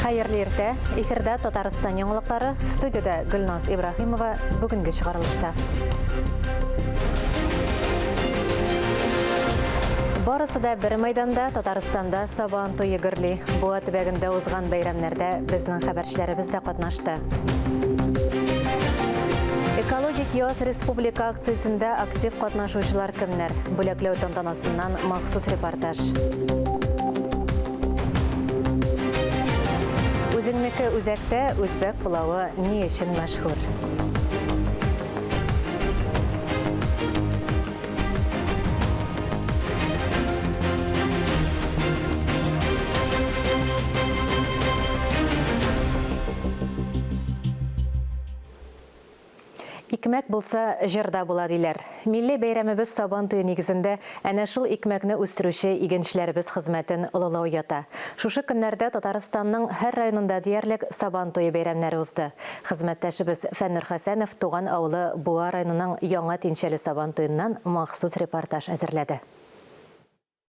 Хәерле иртә. Эфирда Татарстан яңалыклары. Студиядә Гөлназ Ибраһимова бүгенге чыгарылышта. Барысы да бер мәйданда Татарстанда Сабан туе гөрли. Буа төбәгендә узган бәйрәмнәрдә безнең хәбәрчеләребез дә катнашты. Экологик яз республика акциясендә актив катнашучылар кемнәр? Бүләкләү тантанасыннан махсус репортаж. Үзеңнеке үзәктә үзбәк пылавы ни өчен мәшһүр? Икмәк булса, җыр да була, диләр. Милли бәйрәмебез Сабан туе нигезендә әнә шул икмәкне үстерүче игенчеләребез хезмәтен олылау ята. Шушы көннәрдә Татарстанның һәр районында диярлек Сабан туе бәйрәмнәре узды. Хезмәттәшебез Фәннур Хәсәнов туган авылы Буа районының Яңа Тинчәле Сабан туеннан махсус репортаж әзерләде.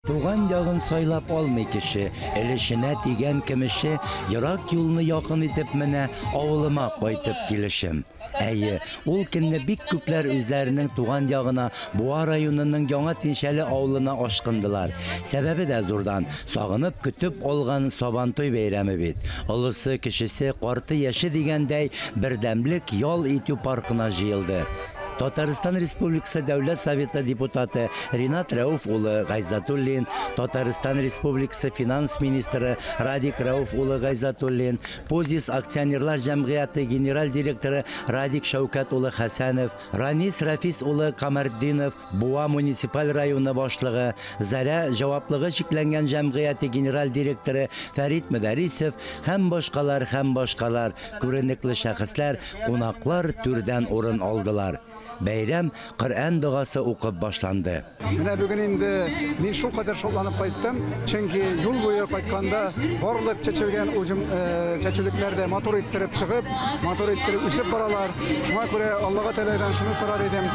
Туган ягын сайлап алмый кеше, өлешенә тигән көмеше, ерак юлны якын итеп менә авылыма кайтып килешем. Әйе, ул көнне бик күпләр үзләренең туган ягына, Буа районының Яңа Тинчәле авылына ашкындылар. Сәбәбе дә зурдан, сагынып көтеп алган Сабантуй бәйрәме бит. Олысы, кечесе, карты, яше дигәндәй, бердәмлек ял итү паркына җыелды. Татарстан Республикасы Дәүләт Советы депутаты Ринат Рәүф улы Гайзатуллин, Татарстан Республикасы финанс министры Радик Рәүф улы Гайзатуллин, Позис акционерлар җәмгыяте генераль директоры Радик Шәүкәт улы Хәсәнов, Ранис Рафис улы Камәртдинов, Буа муниципаль районы башлыгы, Заря җаваплыгы чикләнгән җәмгыяте генераль директоры Фәрит Мөдәрисов һәм башкалар, һәм башкалар күренекле шәхесләр, кунаклар түрдән урын алдылар. Бәйрәм Коръән догасы укып башланды. Менә бүген инде мин шулкадәр шатланып кайттым, чөнки юл буе кайтканда барлык чәчелгән уҗым чәчүлекләр дә матур иттереп чыгып, матур иттереп үсеп баралар. Шуңа күрә Аллага Тәгаләдән шуны сорар идем,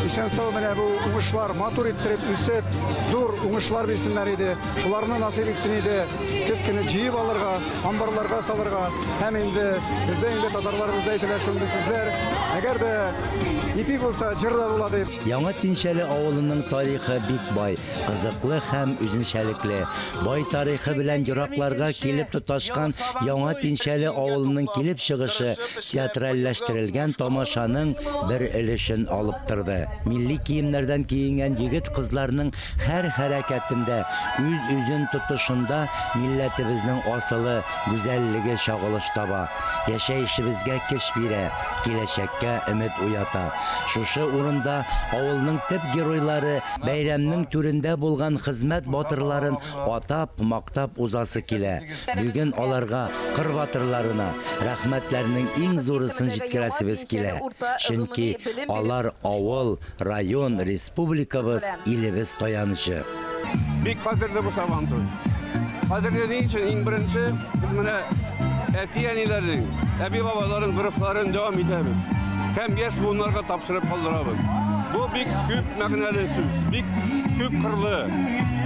исән-сау менә бу уңышлар матур иттереп үсеп, зур уңышлар бирсеннәр иде, шуларны насыйп итсен иде, көз көне җыеп алырга, амбарларга салырга. Һәм инде бездә инде татарларыбызда әйтелә шундый сүзләр, әгәр дә ипи булса, җыр да була дип. Яңа Тинчәле авылының тарихы бик бай, кызыклы һәм үзенчәлекле. Бай тарихы белән еракларга килеп тоташкан Яңа Тинчәле авылының килеп чыгышы театральләштерелгән тамашаның бер өлешен алып торды. Милли киемнәрдән киенгән егет-кызларның һәр хәрәкәтендә, үз-үзен тотышында милләтебезнең асылы, гүзәллеге чагылыш таба, яшәешебезгә көч бирә, киләчәккә өмет уята. Шушы урында авылның төп геройлары, бәйрәмнең түрендә булган хезмәт батырларын атап, мактап узасы килә. Бүген аларга, кыр батырларына, рәхмәтләрнең иң зурысын җиткерәсебез килә. Чөнки алар авыл, район, республикабыз, илебез таянычы. Бик кадерле бу Сабантуй. Кадерле ни өчен? Иң беренче, без менә әти-әниләрнең, әби-бабаларның горефларын дәвам итәбез. Һәм яшь буыннарга тапшырып калдырабыз. Бу бик күп мәгънәле сүз, бик күп кырлы.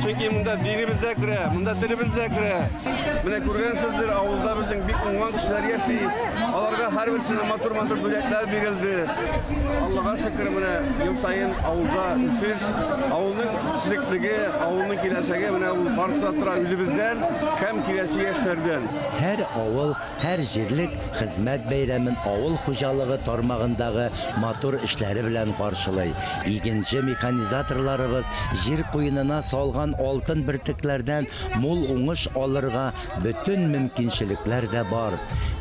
Чөнки монда динебез дә керә, монда телебез дә керә. Менә күргәнсездер, авылда безнең бик уңган кешеләр яши. Аларга һәрберсенә матур-матур бүләкләр бирелде. Аллага шөкер, менә ел саен авылда үсеш, авылның төзеклеге, авылның киләчәге менә ул барысы да тора үзебездән һәм киләчәк яшьләрдән. Һәр авыл, һәр җирлек хезмәт бәйрәмен авыл хуҗалыгы тармагындагы матур эшләре белән каршылый. Игенче-механизаторларыбыз җир куенына салган алтын бөртекләрдән мул уңыш алырга бөтен мөмкинчелекләр дә бар.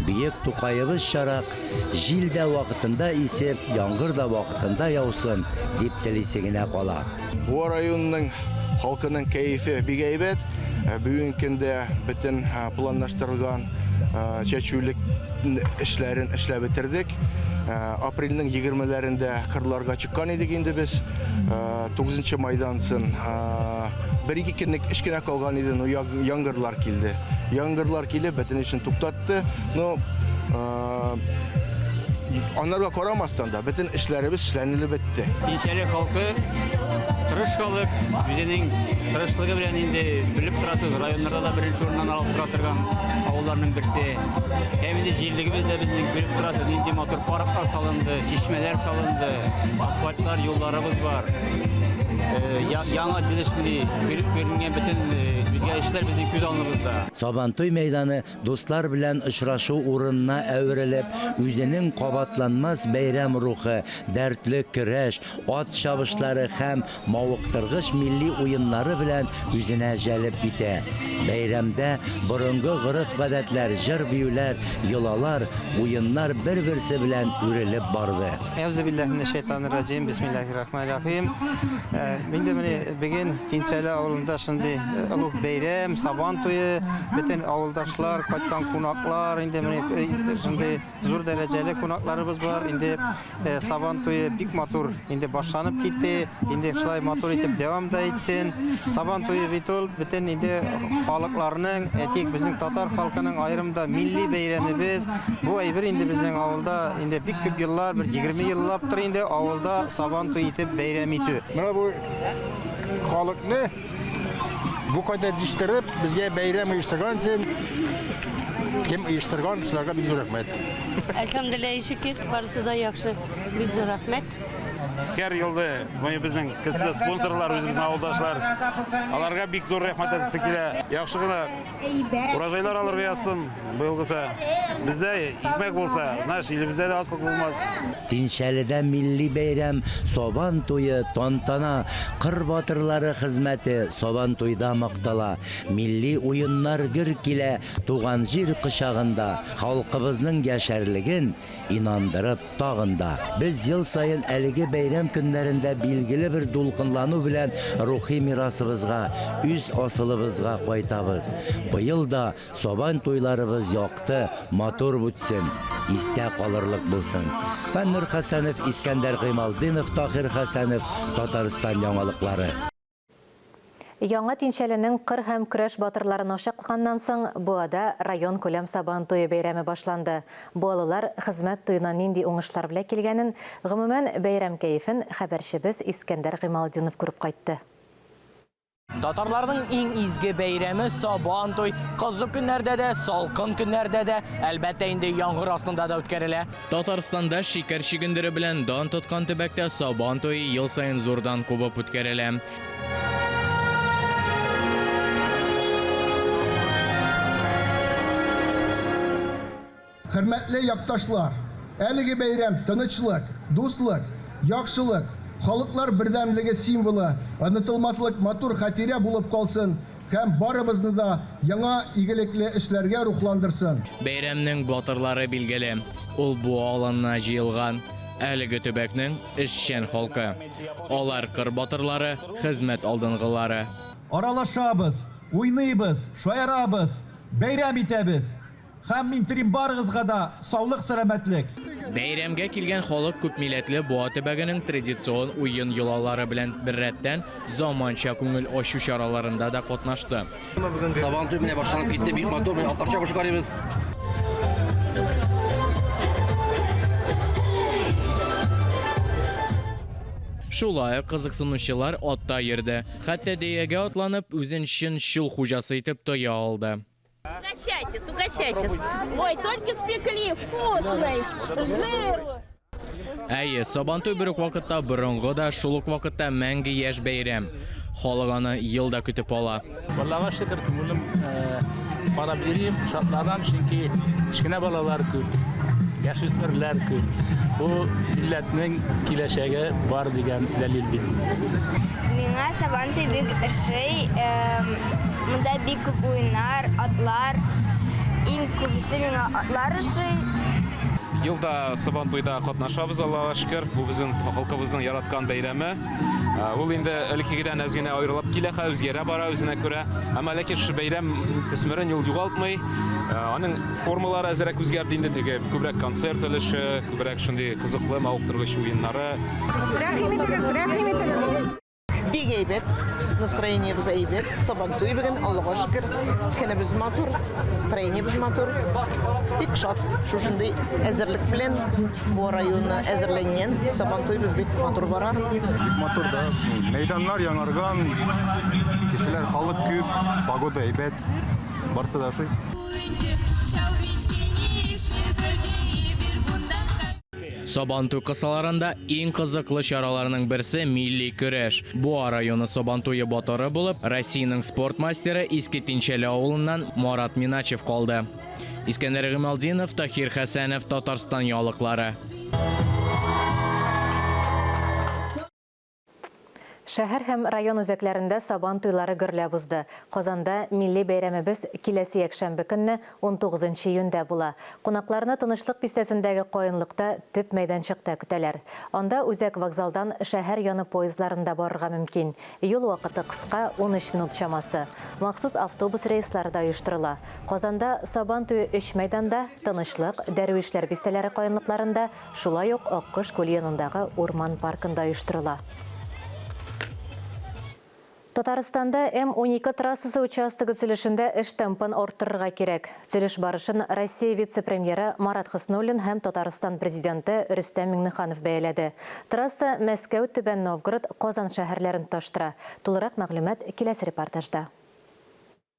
Бөек Тукаебызчарак, Җил дә вакытында исеп, яңгыр да вакытында яусын, дип телисе генә кала. Буа районының халкының кәефе бик әйбәт. Бүгенге көндә бөтен планлаштырылган чәчүлек эшләрен эшләп бетердек. Апрельнең 20-ләрендә кырларга чыккан идек инде без. 9 майдан соң бер-ике көнлек эш кенә калган иде, но яңгырлар килде. Яңгырлар килеп, бөтен эшен туктатты. Но анарга карамастан да бөтен эшләребез эшләнелеп бетте. Тинчәле халкы Тырыш халык, үзенең тырышлыгы белән инде белеп торасыз, районнарда да беренче урыннан алып тора торган авылларның берсе. Һәм инде җирлегебез дә безнең белеп торасыз, нинди матур парклар салынды, чишмәләр салынды, асфальтлар, юлларыбыз бар. Яңа төзелеш күренгән бөтен үзгәрешләр безнең күз алдыбызда. Сабантуй мәйданы дуслар белән очрашу урынына әверелеп, үзенең кабатланмас бәйрәм рухы, дәртле көрәш, ат чабышлары һәм мавыктыргыч милли уеннары белән үзенә җәлеп итә. Бәйрәмдә борынгы гореф-гадәтләр, җыр-биюләр, йолалар, уеннар бер-берсе белән үрелеп барды. Әүзүбиллаһи минәш-шәйтанир-раҗим. Бисмиллаһир-рахманир-рахим. Инде менә бүген Тинчәле авылында шундый олуг бәйрәм, Сабан туе, бөтен авылдашлар, кайткан кунаклар, инде менә шундый зур дәрәҗәле кунакларыбыз бар. Инде Сабан туе бик матур инде башланып китте. Инде шулай матур итеп дәвам да итсен. Сабан туе бит ул бөтен инде халыкларның, әйтик, безнең татар халкының аерым да милли бәйрәмебез. Бу әйбер инде безнең авылда инде бик күп еллар, бер 20 еллаптыр инде авылда Сабан туе итеп бәйрәм итү. Менә бу халыкны бу кадәр җыештырып, безгә бәйрәм оештырган өчен, кем оештырган, шуларга бик зур рәхмәт. Әлхәмдүлилләһ, шөкер, барысы да яхшы. Бик зур рәхмәт. Һәр елда менә безнең кесә спонсорлар, үзебезнең авылдашлар, аларга бик зур рәхмәт әйтәсе килә. Яхшы гына урожайлар алырга язсын быелгысы. Бездә икмәк булса, знаешь, илебездә дә ачлык булмас. Тинчәледә милли бәйрәм, Сабан туе, тантана, кыр батырлары хезмәте Сабан туйда мактала. Милли уеннар гөр килә туган җир кочагында, халкыбызның яшәрлеген инандырып тагын да. Без ел саен әлеге бәйрәм көннәрендә билгеле бер дулкынлану белән рухи мирасыбызга, үз асылыбызга кайтабыз. Быел да Сабан туйларыбыз якты, матур үтсен, истә калырлык булсын. Фәннур Хәсәнов, Искәндәр Гыймалтдинов, Таһир Хәсәнов, Татарстан яңалыклары. Яңа Тинчәленең кыр һәм көрәш батырларын ачыклаганнан соң, Буада район күләм Сабан туе бәйрәме башланды. Буалылар хезмәт туена нинди уңышлар белән килгәнен, гомумән, бәйрәм кәефен хәбәрчебез Искәндәр Гыймалтдинов күреп кайтты. Татарларның иң изге бәйрәме Сабан туй. Кызу көннәрдә дә, салкын көннәрдә дә, әлбәттә инде яңгыр астында да үткәрелә. Татарстанда шикәр чөгендере белән дан тоткан төбәктә Сабан туе ел саен зурдан кубып үткәрелә. Хөрмәтле якташлар, әлеге бәйрәм тынычлык, дуслык, яхшылык, халыклар бердәмлеге символы, онытылмаслык матур хатирә булып калсын һәм барыбызны да яңа игелекле эшләргә рухландырсын. Бәйрәмнең батырлары билгеле. Ул Буа аланына җыелган. Әлеге төбәкнең эшчән халкы. Алар кыр батырлары, хезмәт алдынгылары. Аралашабыз, уйныйбыз, шаярабыз, бәйрәм итәбез. Һәм мин телим барыгызга да саулык, сәламәтлек. Бәйрәмгә килгән халык күпмилләтле Буа төбәгенең традицион уен йолалары белән беррәттән заманча күңел ачу чараларында да катнашты. Сабан туй менә башланып китте, бик матур, менә атлар чабышы карыйбыз. Шулай ук кызыксынучылар атта йөрде. Хәтта дөягә атланып, үзен чын чул хуҗасы итеп тоя алды. Угощайтесь, угощайтесь. Ой, только спекли, вкусный, жиру. Әйе, Сабантуй бер үк вакытта борынгы да, шул ук вакытта мәңге яшь бәйрәм. Халык аны ел да көтеп ала. Аллага шөкер, күңелем карап йөрим, шатланам, чөнки кечкенә балалар күп, яшүсмерләр күп. Бу милләтнең киләчәге бар дигән дәлил бит. Миңа Сабантуй бик ошый. Монда бик күп уеннар, атлар. Иң күбесе миңа атлар ошый. Елда Сабантуйда катнашабыз, Аллага шөкер. Бу безнең халкыбызның яраткан бәйрәме. Ул инде элеккегедән әз генә аерылып килә, хәзер үзгәрә бара үзенә күрә. Әмма ләкин шушы бәйрәм төсмерен ул югалтмый. Аның формалары әзрәк үзгәрде инде, теге күбрәк концерт өлеше, күбрәк шундый кызыклы, мавыктыргыч уеннары. Рәхим итегез, рәхим итегез. Бик әйбәт. Настроениебез әйбәт. Сабантуй бүген, Аллага шөкер. Көнебез матур, настроениебез матур. Бик шат. Шушындый әзерлек белән Буа районы әзерләнгән. Сабантуебыз бик матур бара. Бик матур да. Мәйданнар яңарган, кешеләр, халык күп, погода әйбәт. Барсы да ошый. Сабантуй кысаларында иң кызыклы чараларның берсе милли көрәш. Буа районы Сабантуе батыры булып Россиянең спорт мастеры Иске Тинчәле авылыннан Марат Миначев калды. Искәндәр Гыймалтдинов, Таһир Хәсәнов, Татарстан яңалыклары. Шәһәр һәм район үзәкләрендә Сабан туйлары гөрләп узды. Казанда милли бәйрәмебез киләсе якшәмбе көнне, унтугызынчы июньдә була. Кунакларны Тынычлык бистәсендәге Каенлыкта төп мәйданчыкта көтәләр. Анда үзәк вокзалдан шәһәр яны поездларында барырга мөмкин. Юл вакыты кыска, 13 минут чамасы. Махсус автобус рейслары да оештырыла. Казанда Сабан туе өч мәйданда, Тынычлык, Дәрвишләр бистәләре каенлыкларында, Шулай ук Аккош күле янындагы урман паркында оештырыла. Татарстанда М-12 трассасы участогы төзелешендә эш темпын арттырырга кирәк. Төзелеш барышын Россия вице-премьеры Марат Хөснуллин һәм Татарстан Президенты Рөстәм Миңнеханов бәяләде. Трасса Мәскәү, Түбән Новгород, Казан шәһәрләрен тоташтыра. Тулырак мәгълүмат киләсе репортажда.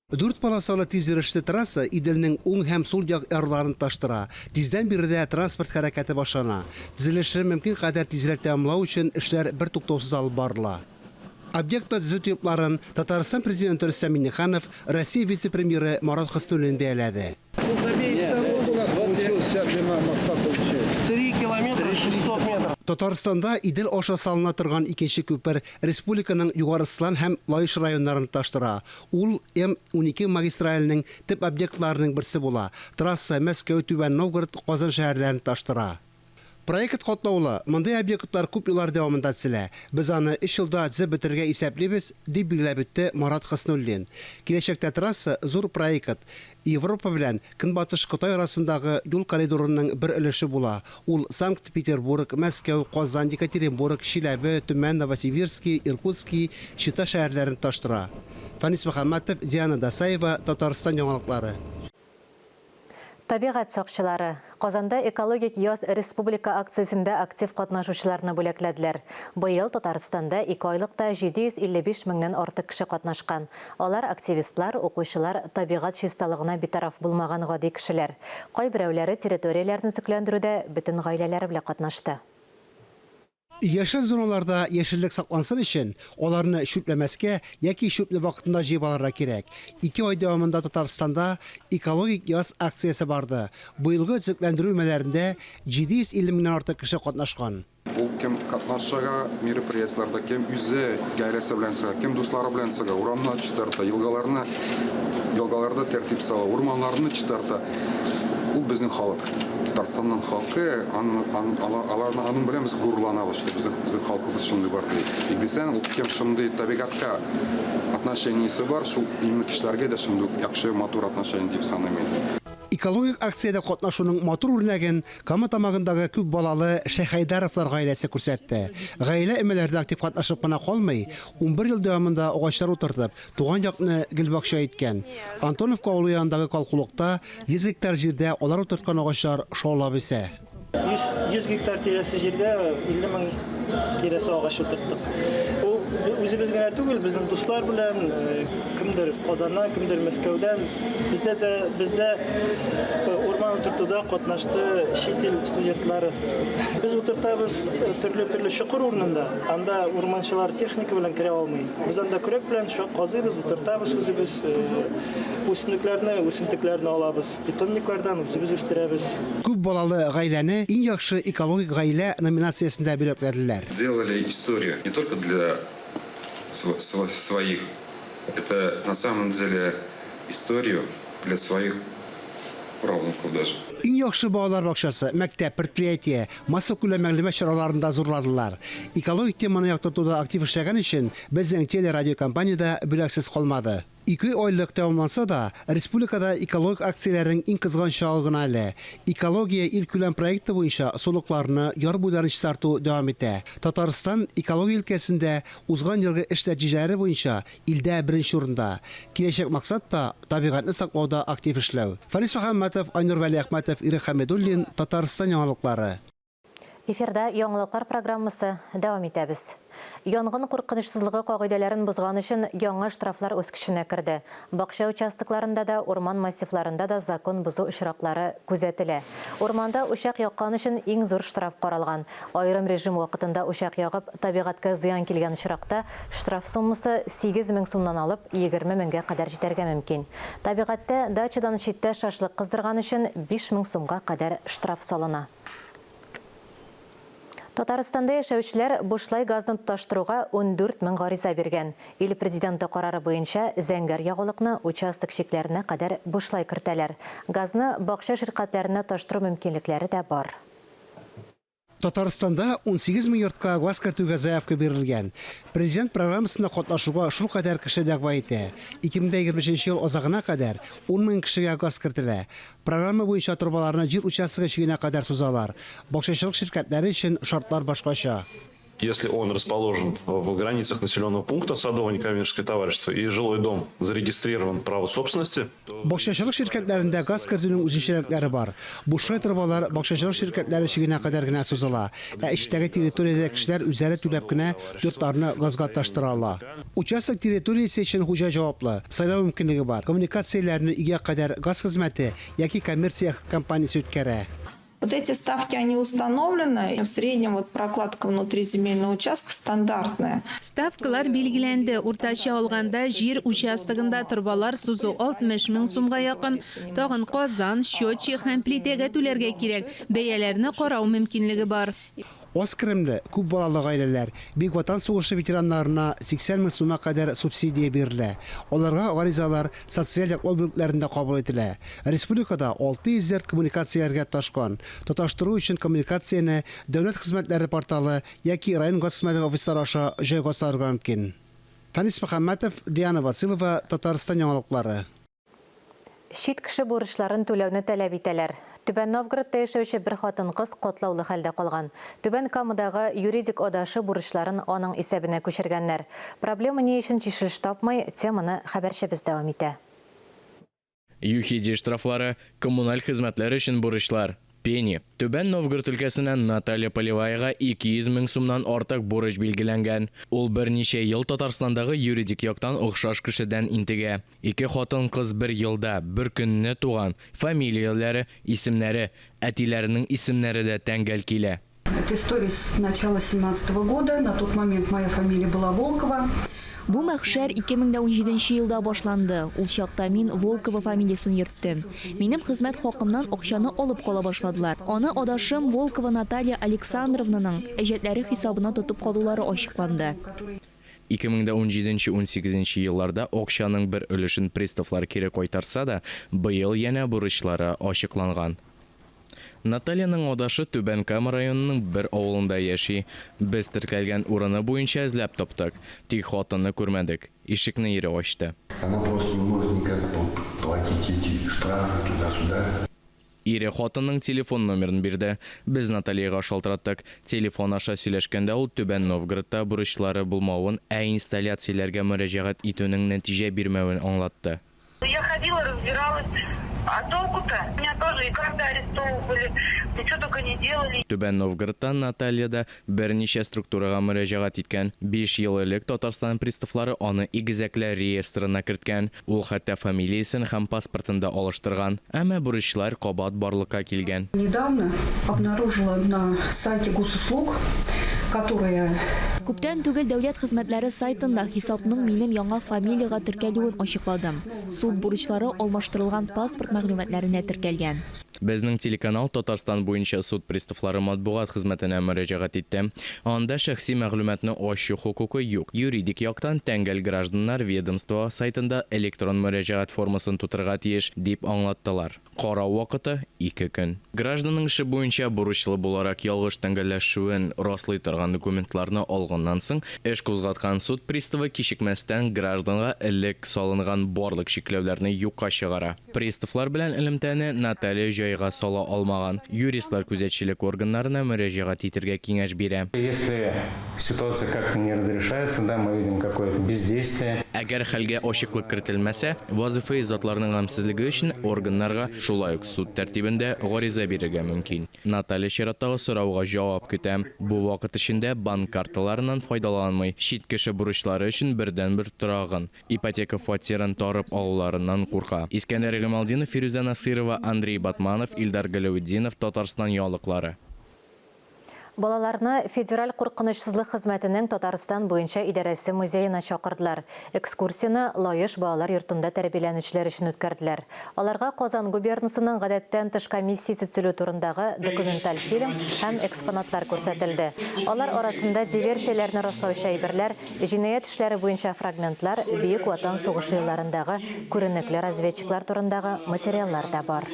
Дүрт полосалы тизйөрешле трасса Иделнең уң һәм сул як ярларын тоташтыра. Тиздән биредә транспорт хәрәкәте башлана. Төзелешне мөмкин кадәр тизрәк тәмамлау өчен эшләр бертуктаусыз алып барыла. Объектта төзү темпларын Татарстан Президенты Рөстәм Миңнеханов, Россия вице-премьеры Марат Хөснуллин бәяләде. Татарстанда Идел аша салына торган икенче күпер республиканың Югары Слан һәм Лаеш районнарын тоташтыра. Ул М-12 магистраленең төп объектларының берсе була, трасса Мәскәү, Түбән Новгород, Казан шәһәрләрен тоташтыра. Проект катлаулы, мондый объектлар күп еллар дәвамында төзелә. Без аны өч елда төзеп бетерергә исәплибез, дип билгеләп үтте Марат Хөснуллин. Киләчәктә трасса зур проект, Европа белән Көнбатыш Кытай арасындагы юл коридорының бер өлеше була, ул Санкт-Петербург, Мәскәү, Казан, Екатеринбург, Чиләбе, Төмән, Новосибирски, Иркутски, Чита шәһәрләрен тоташтыра. Фәнис Мөхәммәтов, Диана Дасаева, Татарстан яңалыклары. Табигать сакчылары. Казанда Экологик яз республика акциясендә актив катнашучыларны бүләкләделәр. Быел Татарстанда икеайлыкта 755 меңнән артык кеше катнашкан. Алар, активистлар, укучылар, табигать чисталыгына битараф булмаган гади кешеләр. Кайберәүләре территорияләрне төзекләндерүдә бөтен гаиләләре белән катнашты. Яшел зоналарда яшеллек саклансын өчен, аларны чүпләмәскә яки чүпне вакытында җыеп алырга кирәк. Ике ай дәвамында Татарстанда Экологик яз акциясе барды. Быелгы төзекләндерү өмәләрендә 750 меңнән артык кеше катнашкан. Ул кем катнашырга мероприятиеләрдә, кем үзе гаиләсе белән чыга, кем дуслары белән чыга, урамны чистарта, елгаларны, елгаларда тәртип сала, урманнарны чистарта. Ул безнең халык. Татарстанның халкы, аларны аның белән без горурланабыз, что безнең безнең халкыбыз шундый бар ди. Ник дисәң, ул кем шундый табигатькә отношениесе бар, шул именно кешеләргә дә шундый ук яхшы, матур отношение дип саныйм мин. Экологик акциядә катнашуның матур үрнәген Кама Тамагындагы күп балалы Шәйхәйдаровлар гаиләсе күрсәтте. Гаилә өмәләрдә актив катнашып кына калмый, 11 ел дәвамында агачлар утыртып, туган якны гөлбакча иткән. Антоновка авылы янындагы калкулыкта 100 гектар җирдә алар утырткан агачлар шаулап үсә. 100, 100 гектар тирәсе җирдә 50 мең тирәсе агач утырттык. Ул үзебез генә түгел, безнең дуслар белән, э, кемдер Казаннан, кемдер Мәскәүдән. Бездә дә бездә э, урман утыртуда катнашты чит ил студентлары. Без утыртабыз э, төрле-төрле чокыр урынында. Анда урманчылар техника белән керә алмый. Без анда көрәк белән казыйбыз, утыртабыз үзебез. Үсемлекләрне, үсентекләрне алабыз. Питомниклардан үзебез үстерәбез. Күп балалы гаиләне Иң яхшы экологик гаилә номинациясендә бүләкләделәр. Сделали историю не только для своих, это на самом деле историю для своих правнуков даже. Иң яхшы балалар бакчасы, мәктәп, предприятие, массакүләм мәгълүмат чараларын да зурладылар. Экологик теманы яктыртуда актив эшләгән өчен безнең телерадиокомпания дә бүләксез калмады. Икеайлык тәмамланса да, республикада экологик акцияләрнең иң кызган чагы гына әле. Экология илкүләм проекты буенча сулыкларны, яр буйларын чистарту дәвам итә. Татарстан экология өлкәсендә узган елгы эш нәтиҗәләре буенча илдә беренче урында. Киләчәк максат та, табигатьне саклауда актив эшләү. Фәнис Мөхәммәтов, Айнур Вәлиәхмәтов, Ирек Хәмидуллин, Татарстан яңалыклары. Эфирда яңалыклар программасы, дәвам итәбез. Янгын куркынычсызлыгы кагыйдәләрен бозган өчен яңа штрафлар үз көченә керде. Бакча участокларында да, урман массивларында да закон бозу очраклары күзәтелә. Урманда учак яккан өчен иң зур штраф каралган. Аерым режим вакытында учак ягып, табигатькә зыян килгән очракта, штраф суммасы 8 мең сумнан алып, 20 меңгә кадәр җитәргә мөмкин. Табигатьтә, дачадан читтә шашлык кыздырган өчен 5 мең сумга кадәр штраф салына. Татарстанда яшәүчеләр бушлай газны тоташтыруга 14 мең гариза биргән. Ил Президенты карары буенча зәңгәр ягулыкны участок чикләренә кадәр бушлай кертәләр. Газны бакча ширкәтләренә тоташтыру мөмкинлекләре дә бар. Татарстанда 18 мең йортка газ кертүгә заявка бирелгән. Президент программасында катнашуга шулкадәр кеше дәгъва итә. 2023 ел азагына кадәр 10 мең кешегә газ кертелә. Программа буенча торбаларны җир участогы чигенә кадәр сузалар. Бакчачылык ширкәтләре өчен шартлар башкача. Если он расположен в границах населенного пункта садовое-некоммерческое товарищество и жилой дом зарегистрирован право собственности, Бакчачылык ширкәтләрендә газ кертүнең үзенчәлекләре бар. Бушлай торбалар бакчачылык ширкәтләре чигенә кадәр генә сузыла, ә эчтәге территориядә кешеләр үзләре түләп кенә йортларны газга тоташтыра ала. Участок территориясе өчен хуҗа җаваплы, сайлау мөмкинлеге бар, коммуникацияләрне өйгә кадәр газ хезмәте яки коммерция компаниясе үткәрә. Вот эти ставки, они установлены. В среднем вот прокладка внутри земельного участка стандартная. Ставкалар билгеләнде. Уртача алганда, җир участогында торбалар сузу 60 мең сумга якын. Тагын казан, счетчик һәм плитәгә түләргә кирәк. Бәяләрне карау мөмкинлеге бар. Аз керемле, күп балалы гаиләләр, Бөек Ватан сугышы ветераннарына 80 мең сумга кадәр субсидия бирелә. Аларга гаризалар социаль яклау бүлекләрендә кабул ителә. Республикада 604 коммуникацияләргә тоташкан. Тоташтыру өчен коммуникацияне Дәүләт хезмәтләре порталы яки район газ хезмәте офислары аша җайга салырга мөмкин. Фәнис Мөхәммәтов, Диана Василова, Татарстан яңалыклары. Чит кеше бурычларын түләүне таләп итәләр. Түбән Новгородта яшәүче бер хатын-кыз катлаулы хәлдә калган. Түбән Камадагы юридик адашы бурычларын аның исәбенә күчергәннәр. Проблема ни өчен чишелеш тапмый, теманы хәбәрчебез дәвам итә. ЮХИДИ штрафлары, коммуналь хезмәтләр өчен бурычлар, пени. Түбән Новгород өлкәсеннән Наталья Полеваяга 200 мең сумнан артык бурыч билгеләнгән. Ул берничә ел Татарстандагы юридик яктан охшаш кешедән интегә. Ике хатын-кыз бер елда, бер көнне туган, фамилияләре, исемнәре, әтиләренең исемнәре дә тәңгәл килә. Это история с начала семнадцатого года, на тот момент моя фамилия была Волкова. Бу мәхшәр 2017 елда башланды. Ул чакта мин Волкова фамилиясен йөрттем. Минем хезмәт хакымнан акчаны алып кала башладылар. Аны адашым Волкова Наталья Александровнаның әҗәтләре хисабына тотып калулары ачыкланды. 2017-унсигезенче елларда акчаның бер өлешен приставлар кире кайтарса да, быел янә бурычлары ачыкланган. Натальяның адашы Түбән Кама районының бер авылында яши. Без теркәлгән урыны буенча эзләп таптык. Тик хатынны күрмәдек. Ишекне ире ачты. Она просто не может никак платить эти штрафы туда-сюда. Ире хатынның телефон номерын бирде. Без Натальяга шалтыраттык. Телефон аша сөйләшкәндә ул Түбән Новгородта бурычлары булмавын, ә инсталляцияләргә мөрәҗәгать итүнең нәтиҗә бирмәвен аңлатты. Я ходила, разбиралась. А толку-то? У меня тоже и карты арестовывали, и что только не делали. Түбән Новгородта Наталья да берничә структурага мөрәҗәгать иткән. Биш ел элек Татарстан приставлары аны игезәкләр реестрына керткән. Ул хәтта фамилиясен һәм паспортын да алыштырган. Әмма бурычлар кабат барлыкка килгән. Недавно обнаружила на сайте госуслуг, которая. Күптән түгел дәүләт хезмәтләре сайтында хисапның минем яңа фамилиягә теркәлүен ачыкладым. Суд бурычлары алмаштырылган паспорт мәгълүматларына теркәлгән. Безнең телеканал Татарстан буенча суд приставлары матбугат хезмәтенә мөрәҗәгать итте. Анда шәхси мәгълүматны ачу хокукы юк. Юридик яктан тәңгәл гражданнар ведомство сайтында электрон мөрәҗәгать формасын тутырырга тиеш, дип аңлаттылар. Карау вакыты, ике көн. Гражданның эше буенча бурычлы буларак ялгыш тәңгәлләшүен раслый торган документларны алганнан соң, эш кузгаткан суд приставы кичекмәстән гражданга элек салынган барлык чикләүләрне юкка чыгара. Приставлар белән элемтәне Наталья җайга сала алмаган. Юристлар күзәтчелек органнарына мөрәҗәгать итергә киңәш бирә. Если ситуация как-то не разрешается, да, мы видим какое-то бездействие. Әгәр хәлгә ачыклык кертелмәсә, вазыйфаи затларның гамьсезлеге өчен органнарга, шулай ук суд тәртибендә, гариза бирергә мөмкин. Наталья чираттагы сорауга җавап көтә. Бу вакыт эчендә банк карталарыннан файдаланмый, чит кеше бурычлары өчен бердәнбер торагын, ипотека фатирын тарып алуларыннан курка. Искәндәр Гыймалтдинов, Фирүзә Насыйрова, Андрей Батманов, Илдар Галәветдинов, Татарстан яңалыклары. Балаларны Федераль куркынычсызлык хезмәтенең Татарстан буенча идарәсе музеена чакырдылар. Экскурсияне Лаеш балалар йортында тәрбияләнүчеләр өчен үткәрделәр. Аларга Казан губернасының гадәттән тыш комиссиясе төзелү турындагы документаль фильм һәм экспонатлар күрсәтелде. Алар арасында диверсияләрне раслаучы әйберләр, җинаять эшләре буенча фрагментлар, Бөек Ватан сугышы елларындагы күренекле разведчиклар турындагы материаллар да бар.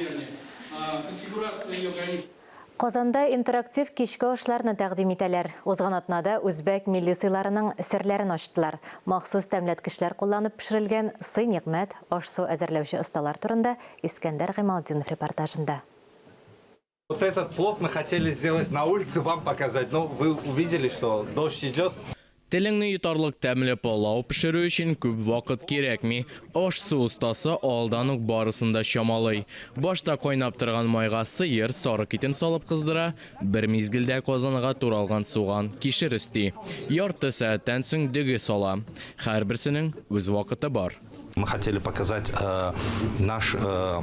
Казанда интерактив кичке ашларны тәкъдим итәләр. Узган атнада үзбәк милли сыйларының серләрен ачтылар. Махсус тәмләткечләр кулланып пешерелгән сый-нигъмәт, аш-су әзерләүче осталар турында Искәндәр Гыймалтдинов репортажында. Вот этот плов мы хотели сделать на улице, вам показать, но вы увидели, что дождь идет. Телеңне йотарлык тәмле пылау пешерү өчен күп вакыт кирәкми. Аш-су остасы алдан ук барысын да чамалый. Башта кайнап торган майга сыер, сарык итен салып кыздыра, бер мизгелдә казанга туралган суган, кишер өсти. Ярты сәгатьтән соң дөге сала. Һәрберсенең үз вакыты бар. Мы хотели показать э, наш э,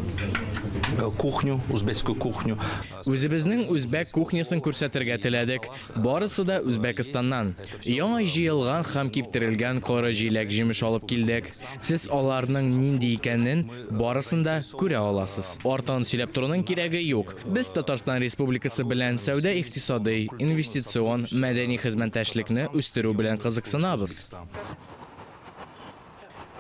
кухню, узбекскую кухню. Үзебезнең үзбәк кухнясын күрсәтергә теләдек. Барысы да Үзбәкстаннан. Яңа җыелган һәм киптерелгән коры җиләк-җимеш алып килдек. Сез аларның нинди икәнен барысын да күрә аласыз. Артыгын сөйләп торуның кирәге юк. Без Татарстан Республикасы белән сәүдә-икътисадый, инвестицион, мәдәни хезмәттәшлекне үстерү белән кызыксынабыз.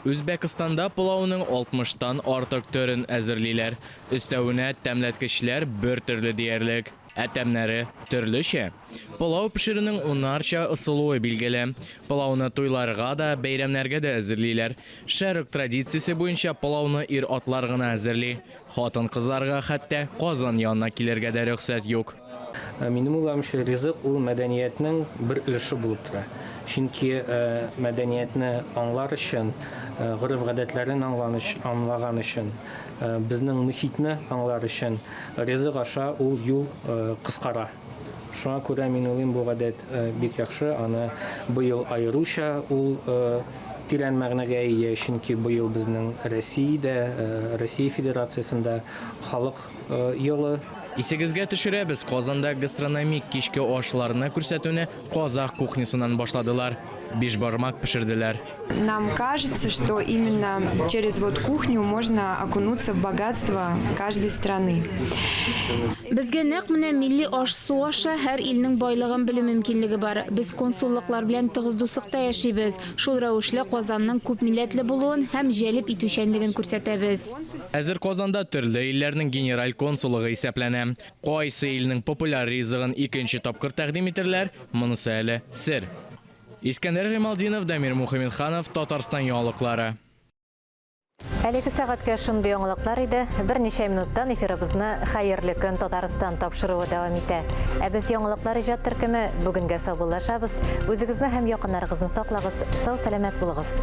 Үзбәкстанда пылауның 60 тан артык төрен әзерлиләр. Өстәвенә тәмләткечләр бер төрле диярлек, ә тәмнәре төрлечә. Пылау пешерүнең унарча ысулы билгеле. Пылауны туйларга да, бәйрәмнәргә дә әзерлиләр. Шәрык традициясе буенча пылауны ир-атлар гына әзерли. Хатын-кызларга хәтта казан янына килергә дә рөхсәт юк. Минем уйлавымча, ризык ул мәдәниятнең бер өлеше булып тора. Чөнки мәдәниятне аңлар өчен, гореф-гадәтләрен аңлаган өчен, безнең мохитне аңлар өчен ризык аша ул юл кыскара. Шуңа күрә мин уйлыйм, бу гадәт бик яхшы, аны быел аеруча ул тирән мәгънәгә ия, чөнки быел безнең Россиядә, Россия Федерациясендә халык елы. Исегезгә төшерәбез, Казанда гастрономик кичке ашларны күрсәтүне казах кухнясыннан башладылар. Бишбармак пешерделәр. Нам кажется, что именно через вот кухню можно окунуться в богатство каждой страны. Безгә нәкъ менә милли аш-су аша һәр илнең байлыгын белү мөмкинлеге бар. Без консуллыклар белән тыгыз дуслыкта яшибез. Шул рәвешле Казанның күпмилләтле булуын һәм җәлеп итүчәнлеген күрсәтәбез. Хәзер Казанда төрле илләрнең генераль консуллыгы исәпләнә. Кайсы илнең популяр ризыгын икенче тапкыр тәкъдим итерләр, монысы әле сер. Искәндәр Гыймалтдинов, Дамир Мухаметханов, Татарстан яңалыклары. Әлеге сәгатькә шундый яңалыклар иде. Берничә минуттан эфирыбызны Хәерле көн Татарстан тапшыруы дәвам итә. Ә без яңалыклар иҗат төркеме бүгенгә саубуллашабыз. Үзегезне һәм якыннарыгызны саклагыз, сау-сәламәт булыгыз.